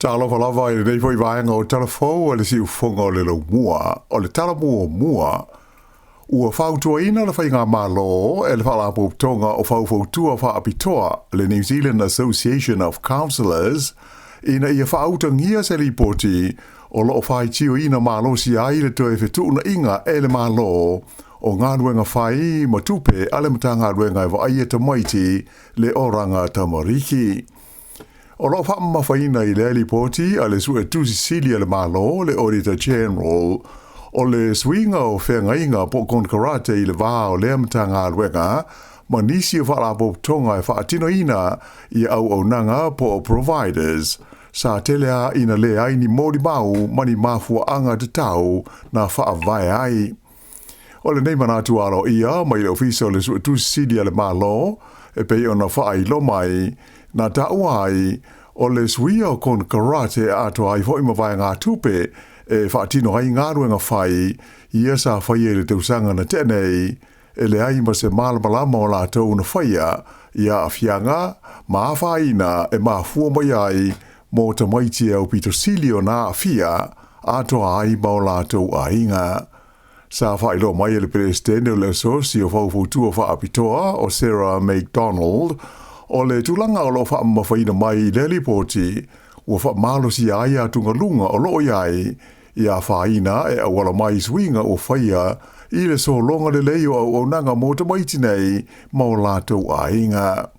Talofa lava i lenei foi vaega o Tala Fou a le Siufofoga o le Laumua. O le tala muamua, ua fautuaina le Faigamalo e le Faalapotopotoga o Faufautua Faapitoa, le New Zealand Association of Counsellors, ina ia faautagia se lipoti o lo o faitioina malosi ai le toe fetuunaiga e le Malo o galuega fai ma tupe a le Matagaluega e vaaia tamaiti le Oranga Tamariki. O lo o faamamafaina i lea lipoti a le Suetusi Sili a le Malo, le Auditor General, o le suiga o feagaiga po o konekarate i le va o lea Matagaluega ma nisi o faalapotopotoga e faatinoina ia auaunaga po o providers, sa tele lava ina leai ni molimau ma ni mafuaaga tatau na faavae ai. O lenei manatu aloaia mai le Ofisa o le Suetusi Sili a le Malo, e pei ona faailoa mai, na taua ai, o le suia o konekarate atoa ai foi ma vaegatupe e faatino ai galuega fai ia sa faia i le tausaga na tea nei, e leai ma se malamalama o latou na faia i aafiaga ma afaina e mafua mai ai mo tamaiti e aupito sili ona aafia atoa ai ma o latou aiga. Sa faailoa mai e le Peresetene o le Asosi o Faufautua Faapitoa o Sarah McDonald, o le tulaga o lo o faamamafaina mai i lea lipoti, ua faamalosia ai atugaluga o lo o i ai i afaina e auala mai i suiga ua faia i le sologa lelei o auaunaga mo tamaiti nei ma o latou aiga.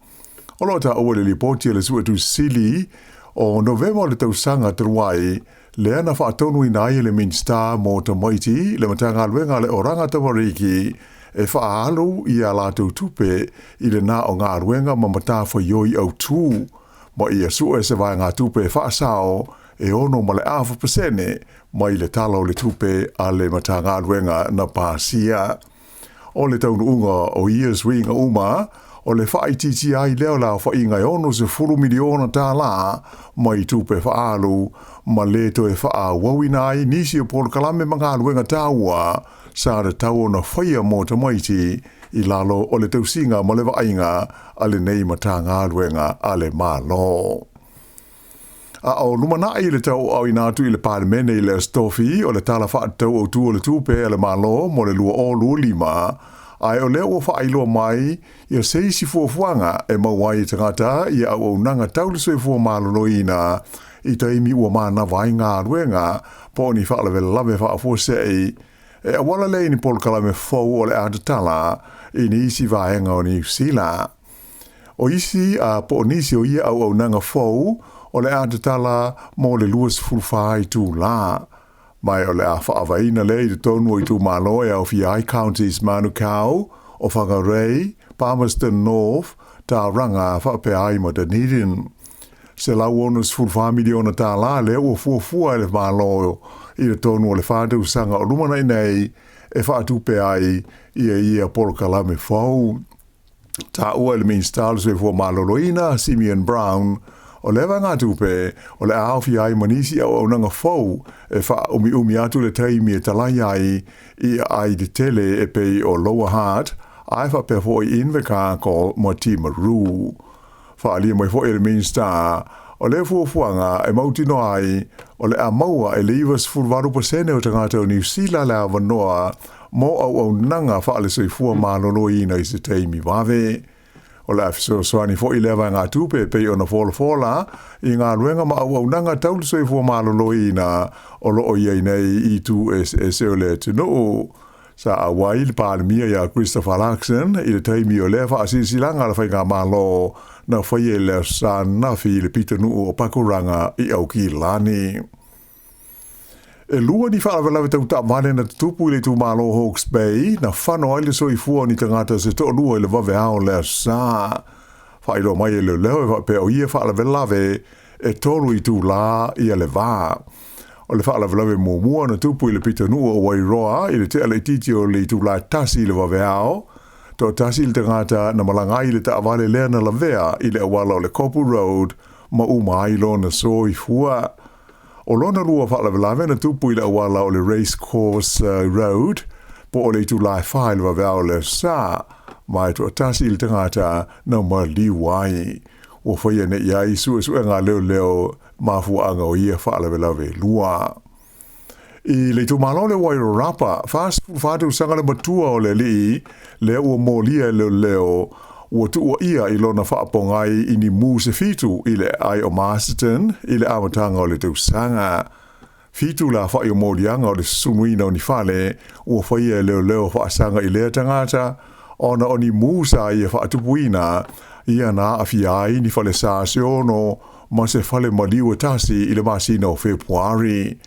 O lo o taua i le lipoti a le Suetusi Sili o Novema o le tausaga talu ai, lea na faatonuina ai e le Minisita mo Tamaiti le Matagaluega a le Oranga Tamariki e faaalu i a latou tupe i le na o galuega ma matafaioi autū, ma ia sue se vaegatupe faasao e 6.5% mai le Tala o le Tupe a le Matagaluega na pasia. O le taunuuga o ia suiga uma, o le faaitiitia ai lea o le aofaiga e $60 miliona tālā mai tupe faaalu ma lē toe faaauauina ai nisi o polokalame ma galuega taua sa tatau ona faia mo tamaiti i lalo o le tausiga ma le vaaiga a lenei Matagaluega a le Malo. A o lumanai le tauaaoina atu i le Palemene i le Aso Tofi o le Tala Faatatau Autu o le Tupe a le Malo mo le 2025, ae o lea ua faailoa mai ia se isi fuafuaga e maua ai e tagata ia auaunaga tau le soifua maloloina i taimi ua manava ai galuega po o ni faalavelave faafuasei e auala lea i ni polokalame fou o le a tatala i nisi vaega o Niu Sila. O isi a po o nisi o ia auaunaga fou o le a tatala mo le 24 itulā, ma o le a faaavaeina lea i totonu o itumalo e aofia ai Counties Manukau, o Whangarei, Palmerston North, Tauranga faapea ai ma Dunedin. $164 miliona tālā lea ua fuafua e le Malo i totonu o le 4 tausaga o lumanai nei e faatupe ai ia ia polokalame fou. Taua e le Minisita o le Soifua Maloloina, Simeon Brown, o lea vaegatupe o le a aofia ai ma nisi auaunaga fou e faaumiumi atu le taimi e talai ai i aai tetele e pei o Lower Hutt, ae faapea foi Invercargill ma Timaru. Faaalia mai foi e le Minisita, o lea fuafuaga e mautinoa ai o le a maua e le 98% o tagata o Niu Sila le avanoa mo auaunaga faale-soifua maloloina i se taimi vave. O le a fesoasoani foi lea vaegatupe e pei ona folafola i galuega ma auaunaga tau le soifua maloloina o lo o i ai nei i itu eseese o le atunuu. Sa auai le Palemia ia Christopher Luxon i le taimi o lea faasilasilaga a le Faigamalo na faia i le Aso Sa ananafi i le pitonuu o Pakuranga i Aukilani. E lua ni faalavelave tau taavale na tutupu i le itumalo Hawke's Bay na fano ai le soifua o ni tagata se toalua i le vaveao o le Aso Sa. Faailoa mai e leoleo e faapea o ia faalavelave e 3 itulā ia le va. O le faalavelave muamua na tupu i le pitonuu o Wairoa i le tea laitiiti o le itulā 1 i le vaveao, toatasi le tagata na malaga ai i le taavale lea na lavea i le auala o le Kopu Road ma uma ai lona soifua. O lona lua faalavelave na tupu i le auala o le Race Course Road po o le itulā e 4 i le vaveao o le Aso Sa, ma e toatasi le tagata na maliu ai. Ua faia nei i ai suesuega a leoleo. mafuaaga o ia faalavelave e lua. I le itumalo o le Wairarapa, 44 tausaga le matua o le alii lea ua molia e leoleo ua tuuaia i lona faapogai i ni mu se fitu i le aai o Masterton i le amataga o le tausaga. Fitu le afa'i o moliaga o le susunuina o ni fale ua faia e leoleo faasaga i lea tagata ona o ni mu sa ia faatupuina ia na aafia ai ni falesa se ono ma se fale maliu e tasi i le masina o Fepuari.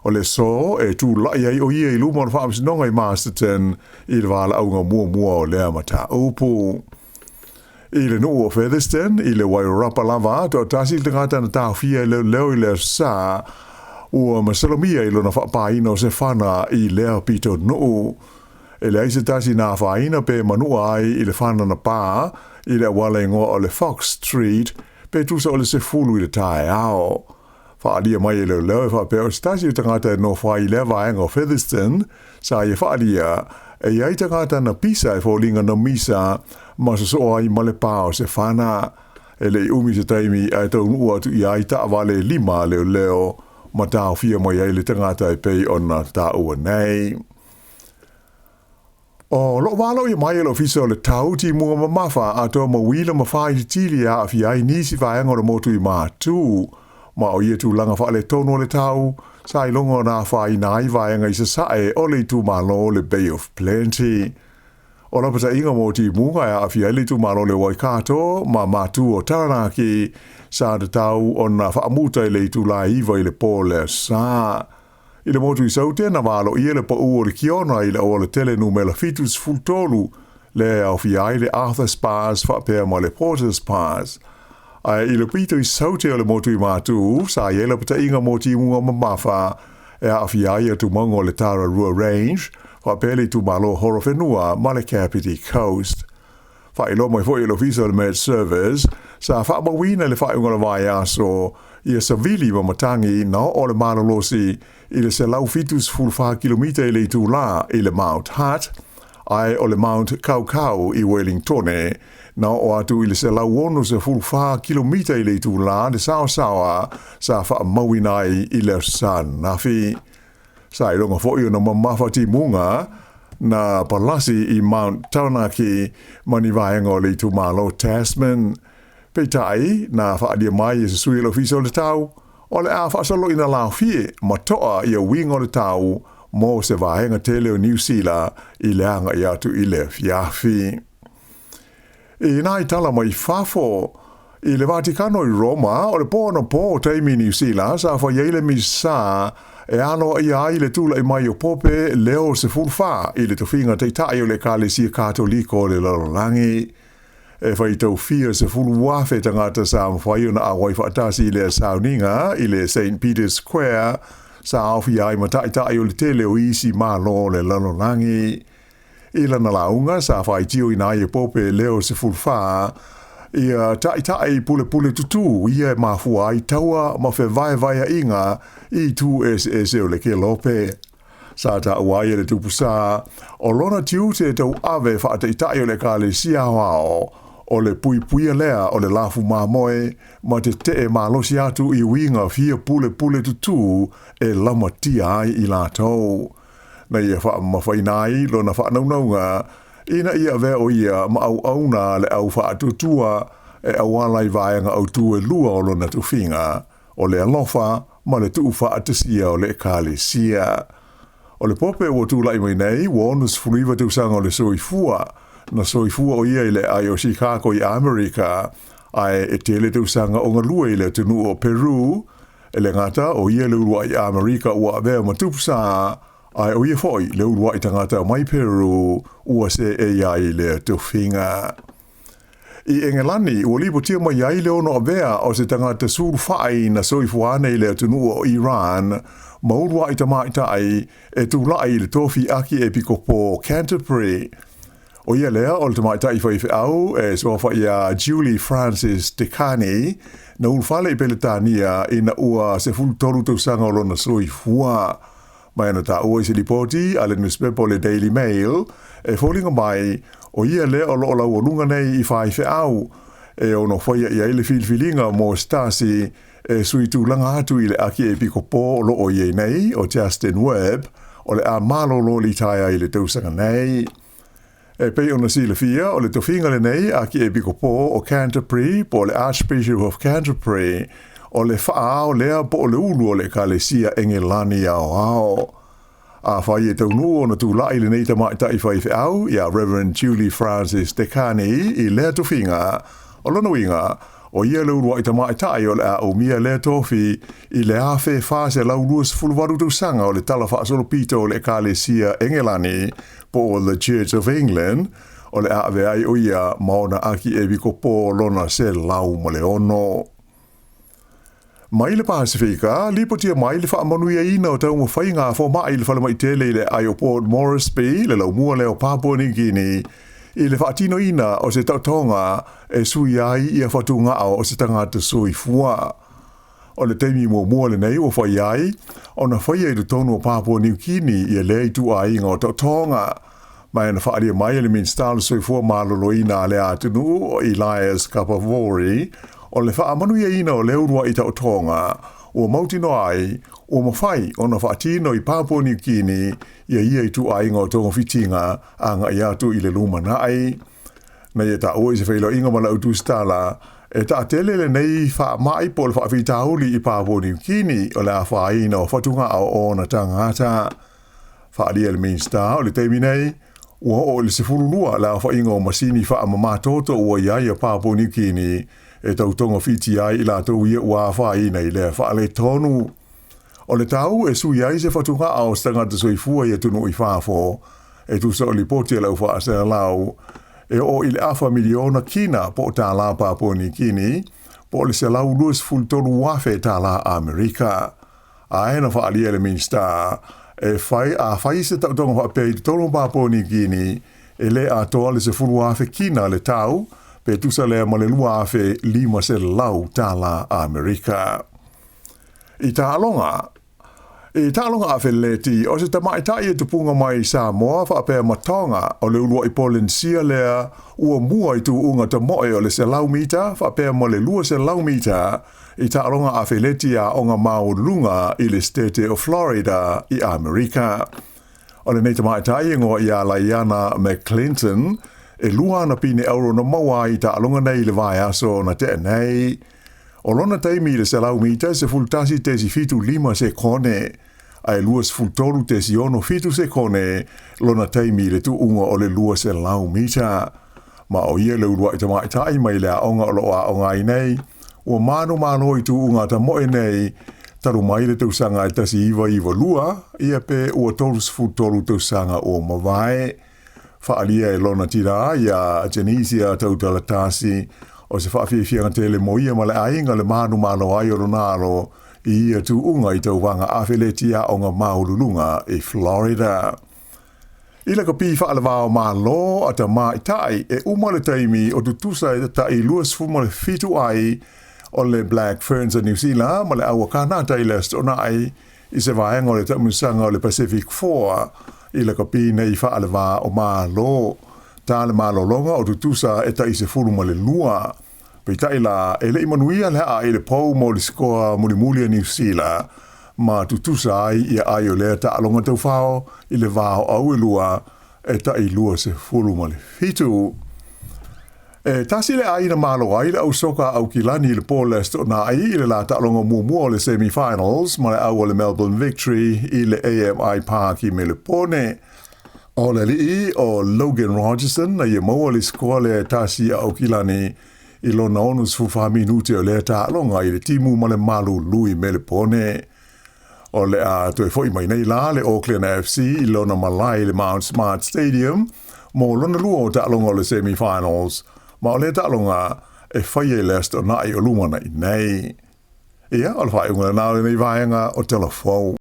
O le aso e tula'i ai o ia i luma o le Faamasinoga i Masterton i le valaauga muamua o lea mataupu. I le nuu o Featherston, i le Wairarapa lava, toatasi le tagata na taofia e leoleo i le Aso Sa, ua masalomia i lona faapāina o se fana i lea pitonuu. E leai se tasi na afaina pe manua ai i le fana na pā i le auala igoa o le Fox Street pe tusa o le 10 i le taeao. Faaalia mai e leoleo e faapea o se tasi o tagata e nofo ai i lea vaega o Featherston sa ia faaalia e i ai tagata na pisa e foliga na misa ma sosoo ai ma le pā o se fana. E le i umi se taimi ae taunuu atu i ai taavale e lima a leoleo ma taofia mai ai le tagata e pei ona taua nei. O loo valoia mai e le Ofisa o le Tau timuga mamafa atoa ma uila ma faaitiitili e aafia ai nisi vaega o le motu i Matu. Ma o ia tulaga faaletonu o le tau, sa iloga ona afaina ai vaega i sasae o le itumalo o le Bay of Plenty. O lapataiga mo timuga e aafia ai le itumalo o le Waikato ma Matu o Taranaki sa tatau ona faamuta i le itula e 9 i le po o le Aso Sa. I le motu i Saute na valoia le pau o le Kiona i le auala tele numera 73, lea e aofia ai le Arthur's Pass faapea ma le Porter's Pass. Ae i le pito i Saute o le motu i Matu, sa i ai lapataiga mo timuga mamafa e aafia ai atumauga o le Tararua Range faapea le itumalo Horowhenua ma le Kapiti Coast. Faailoa mai foi e le Ofisa o le Met Service, sa faamauina i le faaiuga o le vaiaso ia savili ma matagi na oo le malolosi i le 174 kilomita i le itulā i le Mount Hutt, ae o le Mount Kaukau i Wellingtone na oo atu i le 164 kilomita i le itulā le saosaoa sa faamauina ai i le Aso Sa ananafi. Sa iloga foi ona mamafa timuga na palasi i Mount Taranaki ma ni vaega o le itumalo Tasman. Peitai, na faaalia mai e se sui o le Ofisa o le Tau, o le a faasoloina laofie ma toa ia uiga o le tau mo se vaega tele o Niu Sila i le agai atu i le afiafi. I nā tala mai fafo, i le Vatikano i Roma, o le po anapo taimi Niu Sila, sa fai ai le misa e aloaia ai le tula'i mai o Pope Leo 14 i le tofiga taita'i o le Ekalesia Katoliko o le lalolagi. E faitau fia 10,000 tagata sa mafai ona auai faatasi i lea sauniga i le St Peter's Square, sa aofia ai ma taʻitaʻi o le tele o isi Malo o le lalolagi. I lana lauga sa faitioina ai e Pope Leo 14 ia taʻitaʻi pulepule tutū ia e mafua ai taua ma fevaevaeaʻiga i itu eseese o le kelope. Sa taua ai e le tupu sa o lona tiute tauave faataʻitaʻi o le Ekalesia Aoao o le puipuia lea o le lafu mamoe ma tetee malosi atu i uiga fia pulepule tutū e lamatia ai i latou. Na ia faamamafaina ai lona faanaunauga ina ia avea o ia ma auauna a le au faatuatua e auala i vaega autū e lua o lona tofiga, o le alofa ma le tuufaatasia o le Ekalesia. O le Pope ua tula'i mai nei, ua 69 tausaga o le soifua. Na soifua o ia i le aai o Chicago i Amerika, ae e tele tausaga o galue i le atunuu o Peru. E le gata o ia le ulua'i Amerika ua avea ma tupu sa, ae o ia foi le ulua'i tagata mai Peru ua seei ai lea tofiga. I Engelani, ua lipotia mai ai le ono avea o se tagata sulufai na soifua ane i le atunuu o Iran ma ulua'i tamaitai e tula'i i le tofi Akiepikopo o Canterbury. O ia lea o le tamaitai faifeau e suafa iā Julie Frances Dekani na ulufale i Peletania ina ua 13 tausaga o lona soifua. Ma na taua i se lipoti a le nusipepa o le Daily Mail e foliga mai o ia lea o loo laualuga nei i faifeau e ono faia i ai le filifiliga mo se tasi e sui tulaga atu i le Akiepikopo o lo o i ai nei, o Justin Webb, o le a malolo litaea i le tausaga nei. E pei ona silafia, o le tofiga lenei Akiepikopo o Canterbury po o le Archbishop of Canterbury, o le faaao lea po o le ulu o le Ekalesia Engelani Aoao. Afai e taunuu ona tulai lenei tamaitai faifeau ia Rev. Julie Francis Dekani i lea tofiga, o lona uiga, o ia le uluai tamaitai o le a umia lea tofi i le 1428 tausaga o le Tala Faasolopito o le Ekalesia Engelani po o The Church of England, o le a avea ai o ia ma ona Akiepikopo lona 106. Mai le Pasefika, lipotia mai le faamanuiaina o taumafaiga a fomai i le falemai tele i le aai o Port Moresby, le laumua lea o Papua New Guinea, i le faatinoina o se taotoga e sui ai ia fatugao o se tagata soifua. O le taimi muamua lenei ua fai ai ona faia i totonu o Papua New Guinea ia lea ituaiga o taotoga. Ma na faaalia mai e le Minisita o le Soifua Maloloina a lea atunuu o Elias Kapavori, o le faamanuiaina o lea uluai taotoga ua mautinoa ai ua mafai ona faatino i Papua New Guinea ia ia ituaiga o togafitiga agai atu i le lumanai. Na ia taua i se feiloaiga ma le au tusitala, e taatele lenei faamai po o le faafitauli i Papua New Guinea o le afaina o fatugao o ona tagata. Faaalia e le Minisita o le taimi nei, ua oo i le 12 le aofaiga o masini faamamatoto ua i ai a Papua New Guinea e tau togafiti ai i latou ia ua afaina i lea faaletonu. O le tau e sui ai se fatugao o se tagata soifua i atunuu i fafo, e tusa o lipoti a le au faasalalau, e oo i le afa miliona kina po o tālā Papua New Guinea, po o le $123,000 tālā Amerika. Ae na faaalia e le Minisita, e fai, a fai se taotoga faapea i totonu o Papua Niu Kini, e le atoa le 10,000 kina le tau, pe tusa lea ma le 2,500 tālā Amerika. I taaloga, I taaloga afeleti, o se tamaitai e tupuga mai i Samoa faapea ma Tonga o le uluai Polenisia lea ua mua i tuuga tamoe o le 100 mita faapea ma le 200 mita i taaloga afeleti a aoga maualuluga i le Setete o Florida i Amerika. O lenei tamaitai e igoa ia Laiana McClinton, e lua ana pine auro na maua ai i taaloga nei i le vaiaso na tea nei. O lona taimi i le 100 mita e 11.75 sekone, a e 23.67 sekone lona taimi i le tuuga o le 200 mita. Ma o ia le uluai tamaitai mai le aoga o lo o aoga ai nei, ua manumalo i tuuga tamoe nei, talu mai le tausaga e 1992, ia pe ua 33 tausaga ua mavae. Faaalia e lona tinā iā Genesia Tautalatasi, o se faafiafiaga tele mo ia ma le aiga le manumalo ai o lona alo i ia tuuga i tauvaga afeleti aoga maualuluga i Florida. I lakapi faalevao Malo a tamaitai e uma le taimi o tutusa e ta'i 27 ai o le Black Ferns a Niu Sila ma le au a Kanata i le Aso Toonai i se vaega o le taamilosaga o le Pacific Four i lakapi nei faaleva o Malo. Ta le malologa o tutusa e ta'i 12. Peitai la, e le i manuia le haa i le pou mo le sikoa mulimuli a Niu Sila, ma tutusa ai ia ai o lea taaloga taufao i le va o au e lua e ta'i 27. E tasi le ʻāina malo ai le au soka a Aukilani i le pō le Aso Toonai i le lā taaloga muamua o le semi-finals ma le au o le Melbourne Victory i le AMI Park i Melepone. O le aliʻi o Logan Rogerson na ia maua le sikoa lea e tasi a Aukilani i lona 64 minute o lea taaloga i le timu ma le malulu i Melepone. O le a toe foi mai nei la le Auckland FC i lona malae i le Mount Smart Stadium mo lona lua o taaloga o le semi-finals, ma o lea taaloga e faia i le Aso Toonai o lumanai nei. Ia, o le faaiuga lena o lenei vaega o Tala Fou.